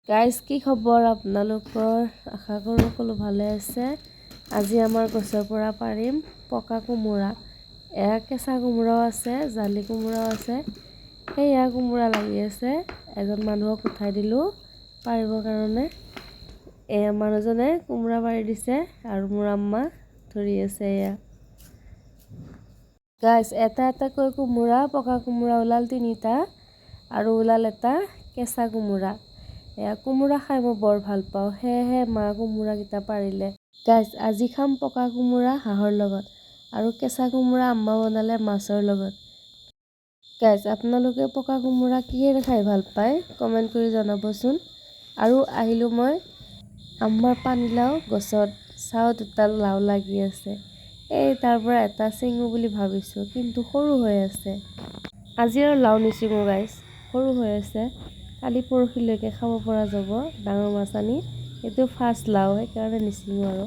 Guys, কি খবৰ আপোনালোকৰ? আশা কৰোঁ সকলো ভালে আছে। আজি আমাৰ গছৰ পৰা পাৰিম পকা কোমোৰা। এয়া কেঁচা কোমোৰাও আছে, জালি কোমোৰাও আছে। সেয়া কোমোৰা লাগি আছে। এজন মানুহক উঠাই দিলোঁ পাৰিবৰ কাৰণে। এয়া মানুহজনে কোমোৰা পাৰি দিছে আৰু মোৰ আম্মা ধৰি আছে। এয়া গাইজ, এটা এটাকৈ কোমোৰা, পকা কোমোৰা ওলাল তিনিটা আৰু ওলাল এটা কেঁচা কোমোৰা। এয়া কোমোৰা খাই মই বৰ ভাল পাওঁ, সেয়েহে মা কোমোৰাকেইটা পাৰিলে। গাইজ, আজি খাম পকা কোমোৰা হাঁহৰ লগত আৰু কেঁচা কোমোৰা আম্মা বনালে মাছৰ লগত। গাইজ, আপোনালোকে পকা কোমোৰা কিহেৰে খাই ভাল পায়, কমেণ্ট কৰি জনাবচোন। আৰু আহিলোঁ মই আম্মাৰ পানীলাও গছত। চাওঁ, দুটা লাও লাগি আছে। এই তাৰ পৰা এটা ছিঙো বুলি ভাবিছোঁ, কিন্তু সৰু হৈ আছে। আজি আৰু লাও নিছিঙো গাইজ, সৰু হৈ আছে। কালি পৰহিলৈকে খাব পৰা যাব ডাঙৰ মাছ আনি। এইটো ফাৰ্ষ্ট লাও, সেইকাৰণে নিছিঙো আৰু।